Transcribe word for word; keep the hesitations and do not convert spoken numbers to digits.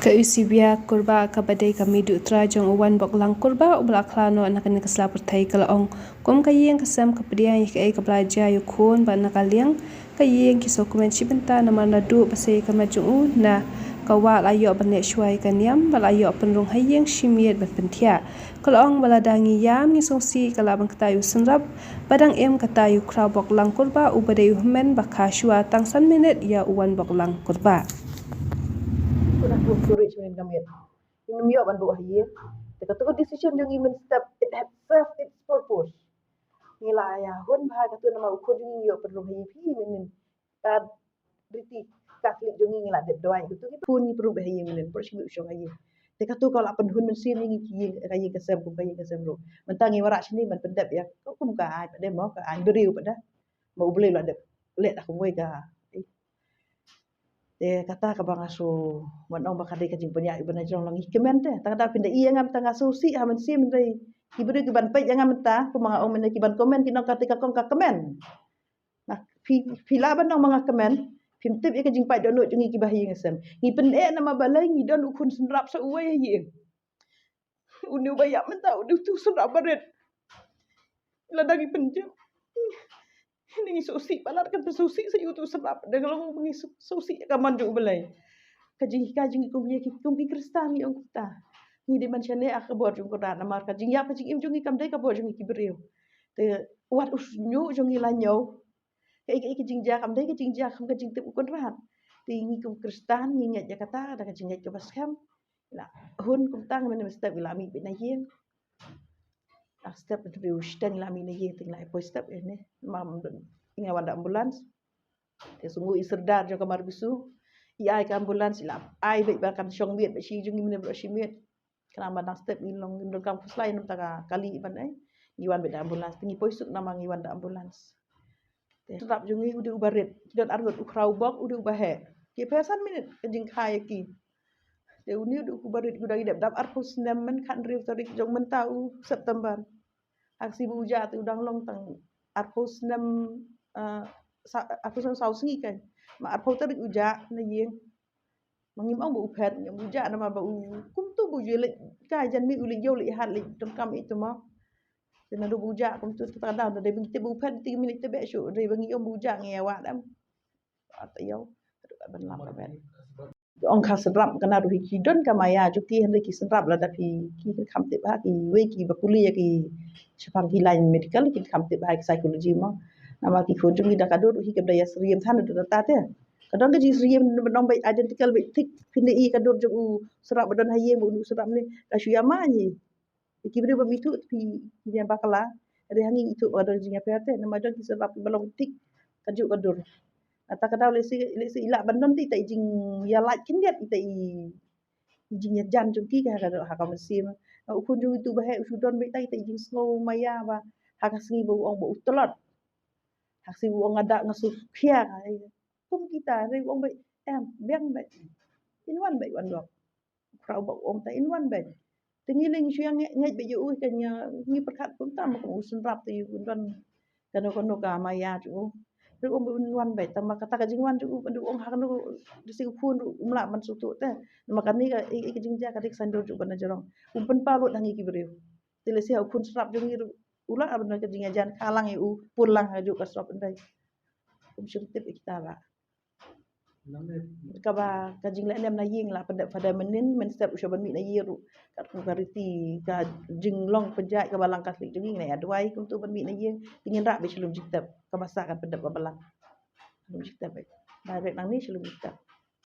Ka Eusebia Kurbah kaba dei ka mei duh trai jong u Wanboklang Kurbah uba la khla noh na kane ka sla pyrthei ka la ong, kum ka ïing ka sem ka pdiang ïa kaei kaba la jia ïa u khun bad na ka liang ka ïing ki sngewkmen shi bynta namar naduh ba sei ka met jong u na ka wah la ïoh ban leh shuwa ïa ka niam bad la ïoh pynrung ha ïing shi miet ban pynthiah. Ka la ong ba lada ngi ïam ngi sngewsih ka lah ban kata ïa u Synrap ba dang im, kata ïa u Khrawboklang Kurbah uba dei u hynmen ba kha shuwa tang san minit ïa u Wanboklang Kurbah. Ngim ïoh ban buh ha ïing. Te katu ka decision jong ngi mynstep, it had served its purpose. Ngi la ïa hun bha katu namar u khun jong ngi ïoh pynrung ha ïing phi mynnin. Ka riti Katholik jong ngi ngi la dep duwai katu, ngi pynrung bha ha ïing mynnin, por shi u shong ha ïing. Te katu ka la pynhun mynsiem ïa ngi ki ïing, ka ïing ka sem kum ka ïing ka sem ruh. Mynta ngi wanrah shane ban pyndep ïa ka kum ka aiñ pat de mo, ka aiñ briew pat de. Ma U Blei la dep leh da kumwei ka. Te kata kaba nga shu wan ong ba ka dei ka jingpynïaid uba na jrong, long ngi kmen te. Tang da phin da ïa ngam, tang nga shu sih ha mynsiem, dei ki briew ki ban peit ïa ngam mynta, kumba nga ong mynne ki ban comment, ki ong kata ka kong ka kmen. Nah, phi, phi lah ban ong ma nga kmen, phim tip ïa ka jingpait dohnud jong ngi kiba ha ïing ha sem. Ngi pyneh namar balei ngi don u khun Synrap sa uwei ha ïing. Une uba ïap mynta u dei utu u Synrap barit. Lada ngi pynjah, ngi sngewsih palat, kan pynsngewsih sa ïa utu u Synrap. Dang long ba ngi sngewsih ïa ka mon jong U Blei. Ka jinghikai jong ngi kum ïa ki, kum ki Khristan ngi ong kumta. Ngi dei ban shaniah ha ka bor jong U Kynrad namar ka jingïap ka jingim jong ngi kam dei ka bor jong ngi ki briew. Te wat u shñiuh jong ngi la ñiew. Kaei kaei ka jingjia kam dei ka jingjia kum ka jingtip U Kynrad. Te ngi kum Khristan ngi ngeit ïa kata da ka jingngeit kaba skhem. La hun kumta, nga mynne mynstep ngi la mih beit na ïing. Dang step, mynstep ngi la mih na ïing, te ngi la poi step ïa ne. Mam don, ngi wan da ambulance. Te sngew i sordar jong ka Marbisu i ai ka ambulance, i la ai beit ba kan shong miet beit shi jong ngi, mynne baroh shi miet. Khnang ba dang step ngi long, ngi donkam khuslai namar ka kali ban ai. Ngi wan beit da ambulance, te ngi poi suk namar ngi wan da ambulance. Te Synrap jong ngi u dei uba rit, ki don arngut, u Khrawbok u dei uba heh. Ki pher san minit ka jingkha ïa ki. Te une u dei uba rit, u dang ïadep dap arphew snem, myn khathynriew tarik jong mynta u September. Ha ka sngi ba u jah te u dang long tang arphew snem, eh, sa, arphew snem saw sngi kan. Ma arphew tarik u jah na ïing. Ma ngim ong ba u phet, ngim, u jah namar ba u kumtu ba u ju leit kai jan miet, u leit ïew leit hat leit donkam ïa itu mo. Te naduh ba u jah kumtu te tang da, da dei ba ngi tip ba u phet te ngim leit tbeh shuh, dei ba ngi ong ba u jah ngi ïa wad em. At ïew, ban lap ka bet. Ong ka Synrap kane ruh hi ki don ka maya jong ki, hynrei ki Synrap lada phi, ki kham tip ha kiwei kiba pule ïa ki shaphang ki line medical, ki kham tip ha ki psychology mo. Namar ki khun jong ngi da ka dur ruh hi kam da ïa syriem than da ta te. Ka don ka jingsyriem ban ong beit identical beit thik, phin da i ka dur jong u Synrap ba don ha ïing bad u Synrap ne ka shu ïa ma ngi. Ki briew ba mi tuh phi, ki ïa bakla. Hynrei ha ngi ngi tuh ba ka don jingïapher te, namar don ki Synrap kiba long thik kajuh ka dur. Kata ka daw lehse, lehse i lah ban don te ita i jingïalait khyndiat, ita i, i jingïajan jong ki ha ka, ha ka mynsiem. Na u khun jong itu ba heh u shu don beit ita i jingsngew maya ba ha ka sngi ba u ong ba u tlot. Ha ka sngi ba u ong nga da nga shu khia. Kum kita, hynrei u ong beit em, biang beit. In wan beit, wan dok. Khraw ba u ong ta in wan beit. Te ngi leng shu ïa ngeit, ngeit beit ïa u, ka ngi, ngi pyrkhat kumta ma kum u Synrap te u don kano kano ka maya jong u. Te u ong beit in wan beit, tang ba kata ka jingwan jong u, ban u ong ha kano, da shi u khun ruh um lah ban sngewthuh te. Namar kane ka, i, i ka jingjia ka dei ka saiñdur jong u ba na jrong. Um pynpaw lut ha ngi ki briew. Te lehse ha u khun Synrap jong ngi ruh u lah ban ka jingïajan kha lang ïa u, pur lang ha juh ka sop ndai. Kum shym tip ïa kita ba. Kaba ka jingleh nem na ïing la pyndep Father mynnin, mynstep u shu ban mih na ïing ruh. Katkum ka riti ka jinglong pynjah ka balang Katholik jong ngi, ngi la ïa duwai kumtu ban mih na ïing, te ngin rah beit sha lum jingtep, kaba sah kan pyndep ka balang. Lum jingtep beit. Direct nangne sha lum jingtep.